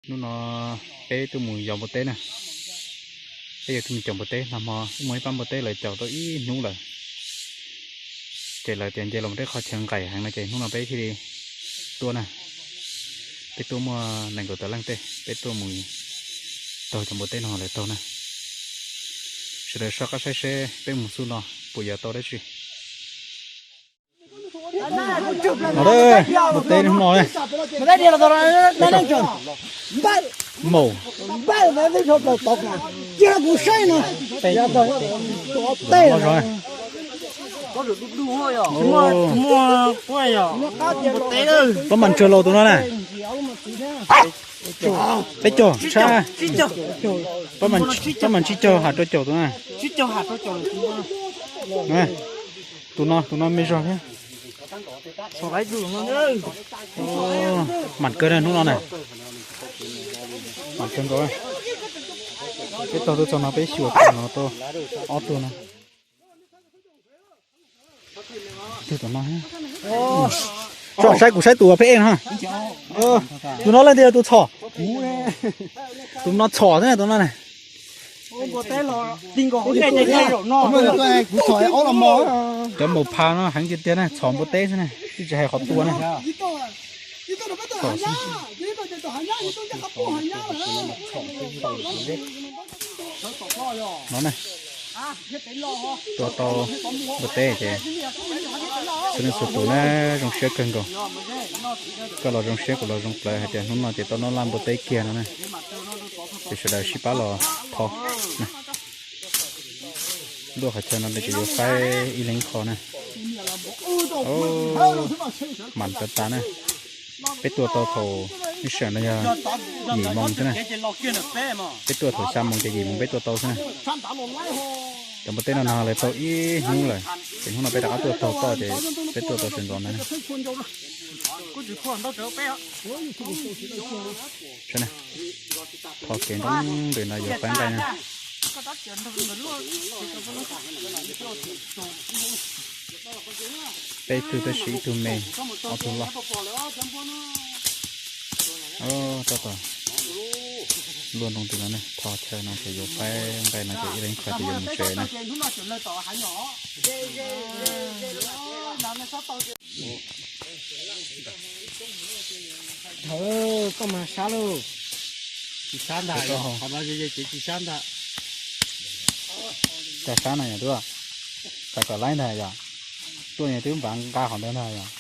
Hnub no peb tuaj mus yos npua teb na. Peb yuav tuaj mus caum npua teb, nag hmo wb muaj ib pab npua teb lawv caum tau ib hnub lawm, ces lawv tias nce los mus rau qhov chaw nqaim heev no ces hnub no peb thiaj li tuaj na. Peb tuaj muaj nees nkaum tawm leej tej, peb tuaj mus taug cov npua teb no lawv taug na. Sawv daws soj qab saib seb peb mus xub no puas yos tau dab tsi. No, npua teb hnub no ne. Maum. Pab mas tsawg los tus no na? Peb caug sab. Pab mas tsib caug ham rau caum tus na. Tus no, tus no me zog thiab. Mam kawg na hnub no na. Mam kawg nkaus. Peb taug tuaj txog no peb xyuas tau no tau ob tug no. Tus tom no, tso saib kuv saib tus pheb ej no. Tus no leej twg yog tus txhom? Tus no txhom xwb na tus no na. Cov maum pha no heev tiag tiag na, txhom npua teb xwb na, twb tsis hais qhov tua na. No ne, tua tau npua teb ces txhua leej txhua tus na zoo siab kawg nkaus. Koj los zoo siab kuv los zoo plawv hais tias hnub no ces tau noj laj npua teb kiag no na. Ces sawv daws sib pab los tho. Luaj qhov chaw no ces yuav faib ib leeg qho na. Mam tas tas na. Peb tua tau thaum ib sij hawm no yog yim moos xwb na. Peb tua thaum xya moos ces yim moos peb tua tau xwb na. Cov npua teb no no lawv taug ib hnub lawm, ces hnub no peb rov qab tuaj taug toj ces peb tuaj tau sawv ntxov ntawd na. Tho kev nroo npem no yuav faib nqaij na. Peb tug tab sis ib tug me, ob tug loj. Tab tom luaj nroo ti no ne, tho chaw no ces yuav faib nqaij no ces ib leeg qho ces yuav mus tsev na. Thawv koj mas sab lauj. Tsis sab ntag, qhov no yog yog cev tsis sab ntag. Cas sab no yog tuaj, xav kom laib ntag yog, tuaj yog twb npav nqa qhov ntawd ntag yog.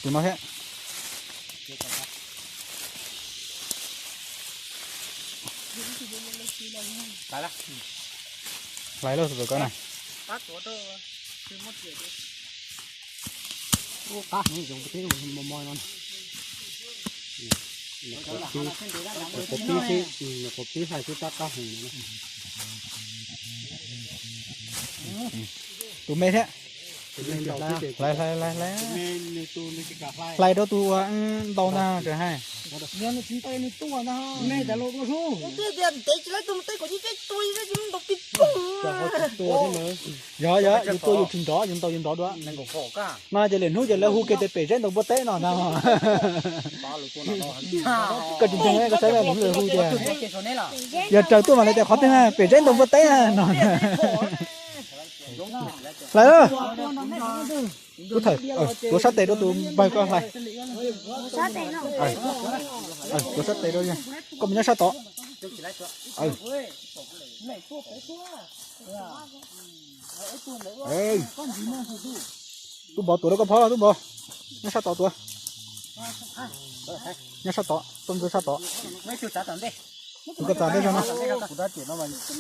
Tus no thiab. Hlais lauj tus koj na. Qab heev, zoo peb mo mo no. Nyuam qhuav pib xwb, nyuam qhuav pib hlais xwb tab qab heev no. Tus me thiab. Hlais, hlais, hlais, hlais. Hlais rau tus uas ntaus ntag tseem hais. Yog, yog, yus tua yus tsis nrov, yus ntaus yus nrov dua. No ces lwm hnub ces lawv hu kiag tias pem zeb ntaus npua teb no ntag. Koj tsis ntseeg koj saib lwm hnub lawv hu tias, yog raws tuaj mas lawv tias qhov twg na pem zeb ntaus npua teb no. Hlais, tuav sab tes rau tus npawg koj hlais. Tuav sab tes rau, koj mus nyob sab tod. Tub Npov tuav rau koj phob, Tub Npov. Nyob sab tod tuav. Nyob sab tod, tuaj ntxuag sab tod. Tus koj txav ntej zog no. Nrab tus ntawd. Tus nrab mas tus,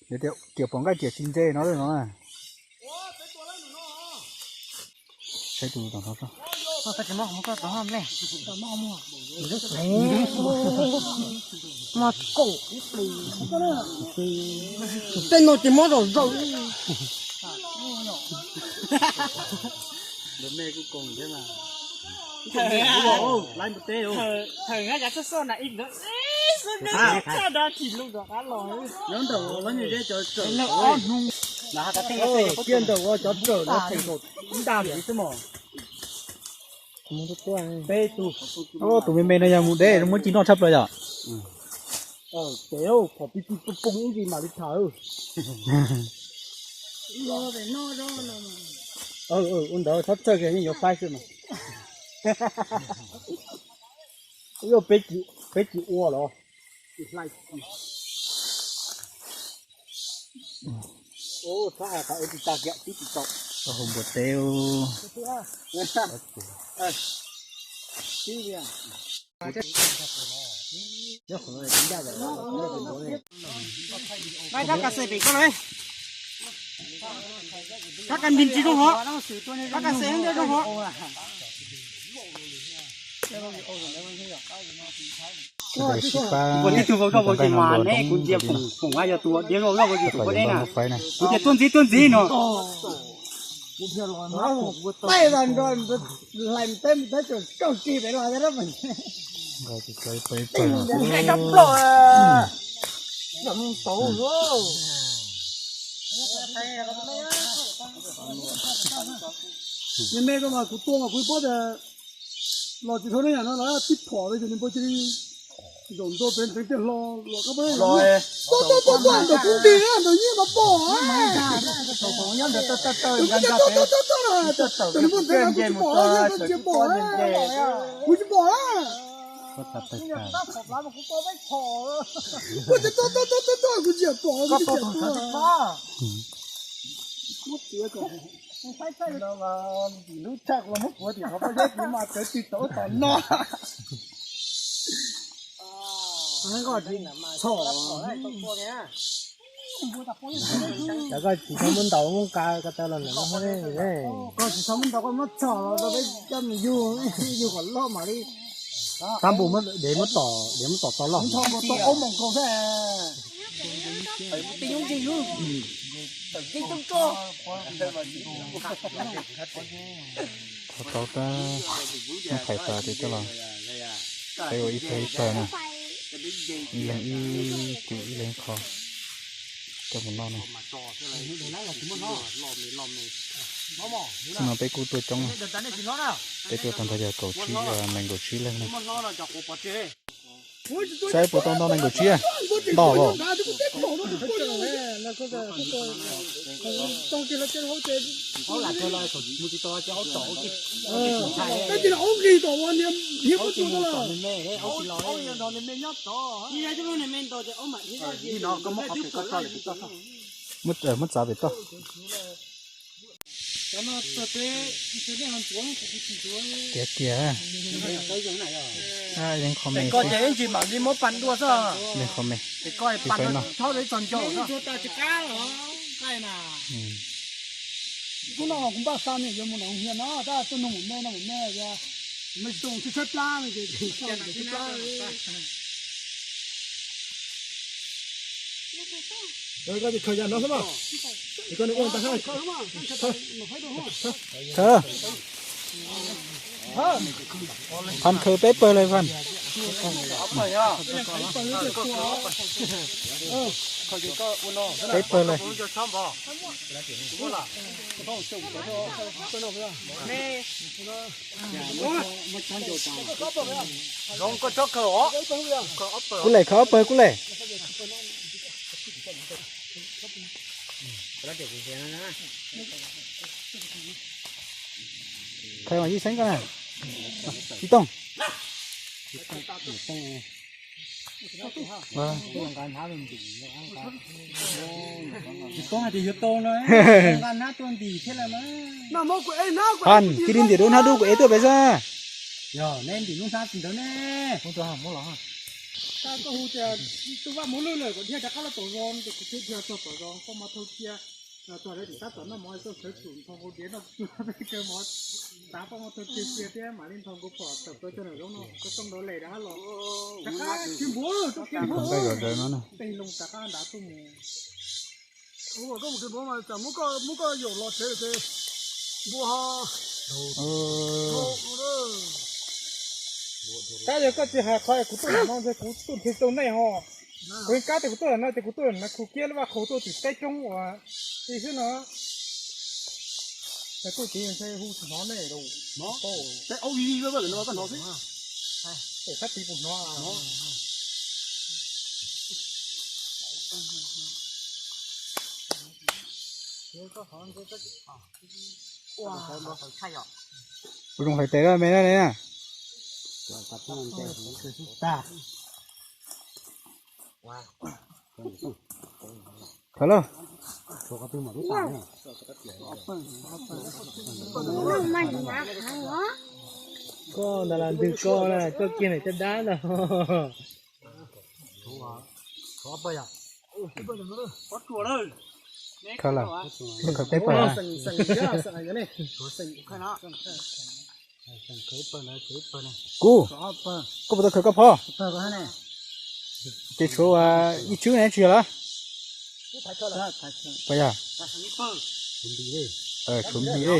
Tias pom nqaij tias tsis ntse no no na. Saib tus tom no. Tej no ces mob zom zaws. Thawm nyob yav xoj xoj na ib ntawd, xoj da thim lus rov qab los. Nyob ntawm ua lawv nyuam ze cov tsawm, kiag ntawm ua cov tsawm no theem kaum ib ntaj li xwb mos. Peb tug. Tus me me no yog mus deb muab ci noj tshaj plaws yom. Ces phom pib pib poob poob ib ntsis mam li tham. Ua ntawd txhob txhawj kiag yeej yuav faib xwb mas. Peb tsis ua los. Txhob hais qhov ua tsis tau kiag tib tsis tau. Tau hauv npua teb. Kab kas xes pem koj na. Kab kas npis tsis zoo hov. Kab kas xes ntej zoo hov. Sib pab, kuv ntsia foom a yog tus diav zoo loj ua tus koj deb na. Kuv tias tuaj ntxiv tuaj ntxiv no. Niag me ko mas kuv tua mas kuv paub tias los tsis dhau ne yam no los tib phom li ces nws npau cia li zaum ntua pem ntxeev tiaj hlo los kab pab. Tuaj tuaj tuaj tuaj ntawm kuv nti ntawm nyiaj mas pom. Tuaj tuaj tuaj tuaj, nws npau ntxeev mas kuv tsis pom, kuv tsis pom. Kuv tias tuaj tuaj tuaj tuaj tuaj, kuv tsis pom, kuv tsis pom. Muab tiav kom. Lub tshaj los muab kuav tim qhov pob zeb kuv mas cawv tsis tau tom no. Txhom. Cov koj tsis txhob muab ntaus muab nqa ko taw los ntawm no. Koj tsis txhob muab ntaus, koj muab txhom los rau peb coj mus yug, yug kom loj mam li. Tab npus dev muab tom, dev muab tom tau loj. Thov tau tab, muab thaiv tas ces coj los teb ua ib pawg ib pawg na, ib leeg ib cub ib leeg ib qho, coj mus noj na. Xyoo no peb kuj tuaj coob, peb tuaj tag nrho yog kaum tsib, nees nkaum tsib leej na. Saib puas tau nto nees nkaum tsib, nto los. Muab txav pem toj. Tiav kiag. Leej qho me xwb. Leej qho me. Tsis pais noj. Kuv no kuv npaj xa me yuav mus nram hia no, tab tuaj nug mus me no mus me, me zoo tsis tshaib plab no ces. Khaws ya no xwb mas. Khaws. Pham khaws peb pawg lawm pham. Peb pawg lawm. Kuv lem khaws ob pawg kuv lem. Khaws mas yij xeeb koj na. Tsis tooj. Pham cia li ntim lub hnab dub kuv ev tuaj pem xwb. Yog neb ntim lub hnab ntawd ne. Koj hu tias tus vaj muab lwj lawm kom dhia rov qab los tom zos ces kuv thiaj dhia txog tom zos, koj mas thauj cia. Txog lawv tim tab tom noj mov, koj sawv tsum nthos nkaus diav noj peb kawg mov, tav koj mas thauj cia cia thiab mam li nthos nkaus pom tawm plaws cov nram zoov no, koj tooj nrov les rov qab los. Rov qab tsis npuav, tsis npuav, tej loo rov qab nrad tuaj mus. Koj mus kis npuav mas tsam muab koj yaum los tsev ces npuav ho. Tab yog koj tsis hais qhov kuv tuaj no ces kuv tuaj nrhiav tau nej ho. Kuv yeej kab tias kuv tuaj no ces kuv tuaj na khu kiab lub vaj qhaus tuaj tim teb coob uas ib xwb no. Kuj tsis ntshe hu tsis hnov nej lus. Teb aub vij vij vej vej no koj hnov xwb. Tes sab tid puas hnov? Kuv zoo hlais tes me na ne. Khawv lauj. Koj ntas las ntwg koj na, koj kiag ntawm caj dab ntag. Khawv lawm, khawv peb pawg. Kuv, koj puas tau khawv koj phov? Ces tshuav ib tswb ne tsis yog lawm. Puas yog? Tshuav npis. Tau kawg los li.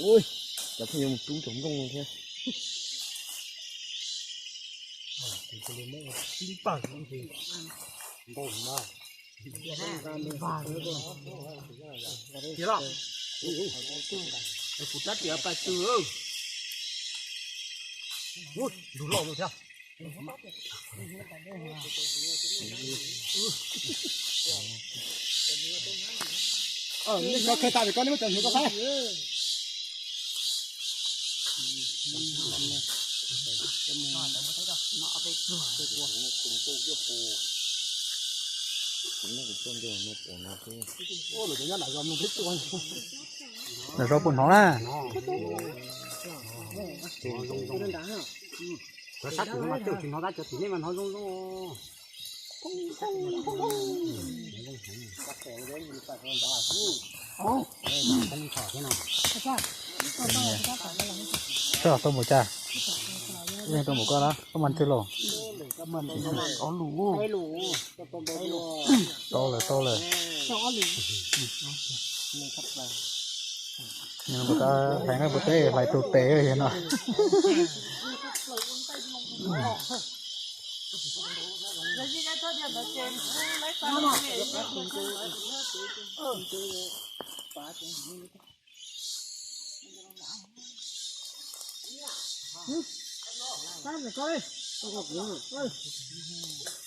Ui, cov phooj ywg mus rub cov nplooj no thiab. Kuv rab riam pais tw. Ui, lug loj thiab. Nej cov khaws tas ces koj, nej muab cov hnyuv rau saib. Nram zos puas hnov na? Cov sab tim no mas coj tsis hnov, tab cov tim nej mas hnov zoo zoo. Tau npaum cas? Yeej tau npaum koj na, koj mas ntshe los. Tau lawm, tau lawm. Nws puas tab heev na, puas teb hlais tau tes no.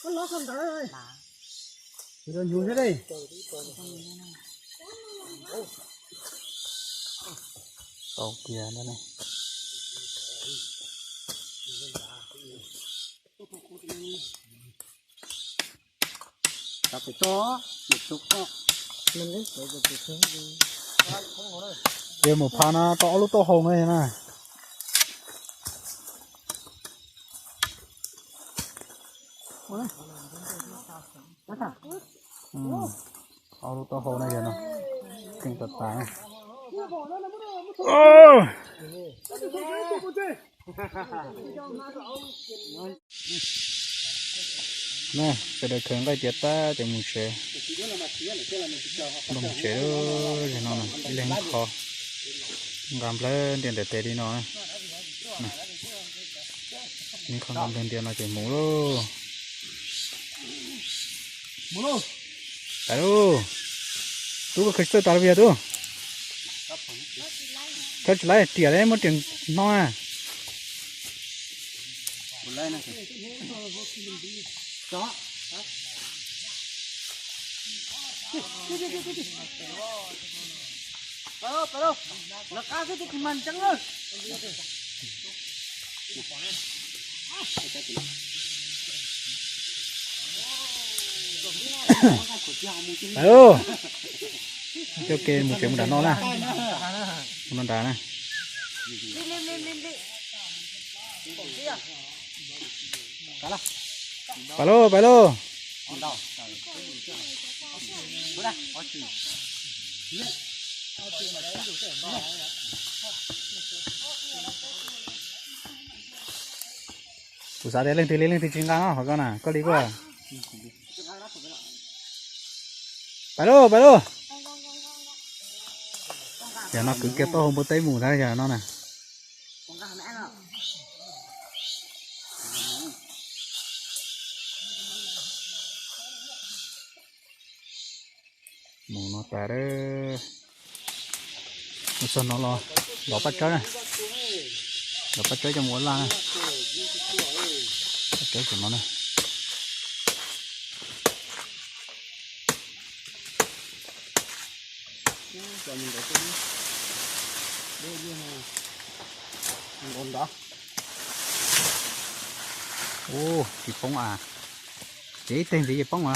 Koj los koj ntawd. Koj los nyuv thiab li. Tau kiag ntawd ne. Ces mus pha no tau ob lub taub hau no na. Ob lub taub hau no yog no, keej tas tas. Na, sawv daws khaws nqaij tiav tag ces mus tsev. Mus tsev, no ib leeg ib qho. Nqa nplawg ntias ntawm tes li no. Nws qhov nqa nplawg ntias no ces mus lauj. Tawm lauj. Tub, koj khaws txawj tas li yog tub. Khaws tsis laib, riam li muab riam hno na. Coj ke mus tsev mus nram no na. Mus no nrad na. Pais lauj, pais lauj. Kuv xav tias leej twg li leej twg tsis nqa no, qhov ko na koj li kuj. Pais lauj, pais lauj. Yog no kwv kiag taub hau npua teb mus ntag yog no na. Mus no tas, mus txog no los dov paj tsawb na, dov paj tsawb coj mus ua laj na. Paj tsawb cov no na. Ua tsis poob a, ces ib teg ntxiv ces poob a.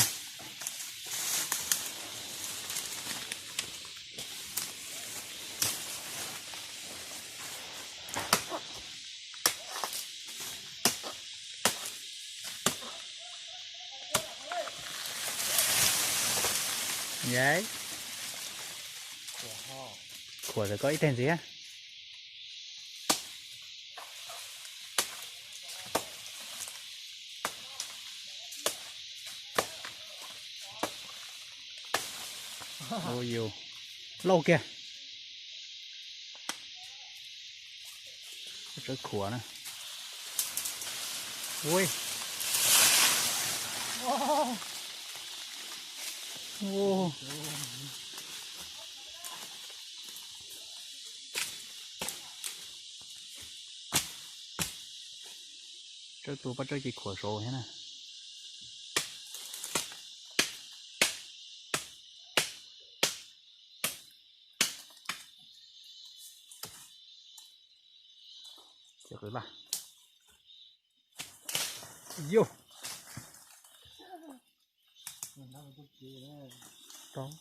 Yai, khuam txawm koj ib teg ntxiv. Ua yus lauj kiag. Tsawb khuam na. Ui. Tsawb tua paj tsawb ces khuam saud thiab na. Ces qw laj. Yus. Tom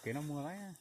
kev no muag lawm.